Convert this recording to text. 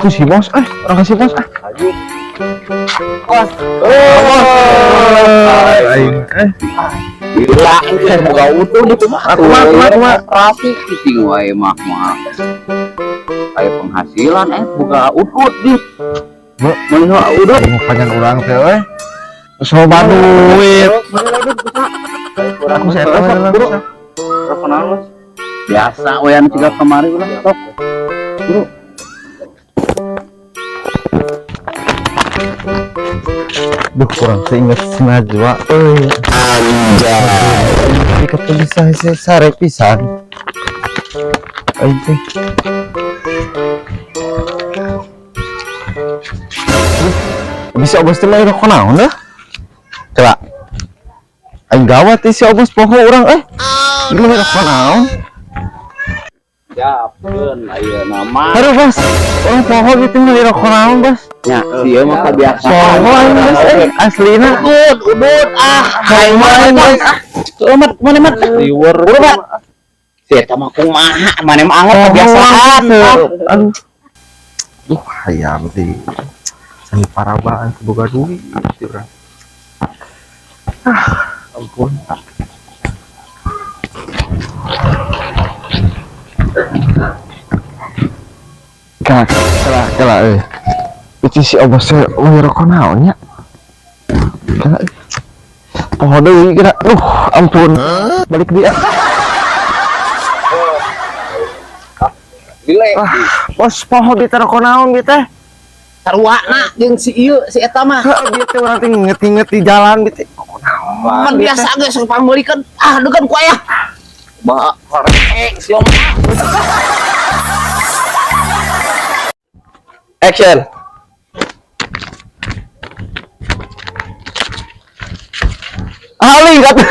Itu si bos, orang kasih bos ah. Bos. Oh, aing. Gila, itu boga utuh gitu mah. Kumaha, kumaha, kumaha? Operasi cicing wae mah mah. Aya penghasilan boga udut di. Bu. Meuli udut. Aing panjang urang teh euy. Geus loba duit. Aku saya tahu lah. Bro. Biasa we anu ciga kamari ulah sok. Bro. Duh, kurang seinget si Najwa euy. Anjay. Ikat bisa sare pisan. Aing teh. Bisa obos teh mah rokok naon dah? Coba. Aing gawat si obos poho urang eh. Ini mah rokok naon? Siapkeun ayeuna mah. Aduh bos, orang poho gitu mah rokok naon bos? Nya, si ieu mah kabiasaan. Poho aing bos eh aslina. Udut, udut ah. Aing mah aing bos. Mat, mana mat? Liwer. Buru, Pak. Si eta mah kumaha, maneh mah anget kebiasaan. Aduh. Duh, hayam di. Sami parabaan boga duit urang. Ah, ampun. Kala, kala, kala, euy. Itu si obos teh euy rokok naon nya? Kala, euy. Poho deui kira. Duh, ampun. Balik dia. Gile. Ah, bos poho di rokok naon bi teh? Sarwana jeung si ieu si eta mah. Heuh, bi teh urang teh nginget-nginget di jalan bi teh. Rokok naon? Pan biasa geus sok pangmeulikeun. Ah, degan ku aya. Ba, korek si om. Action. Ali kata.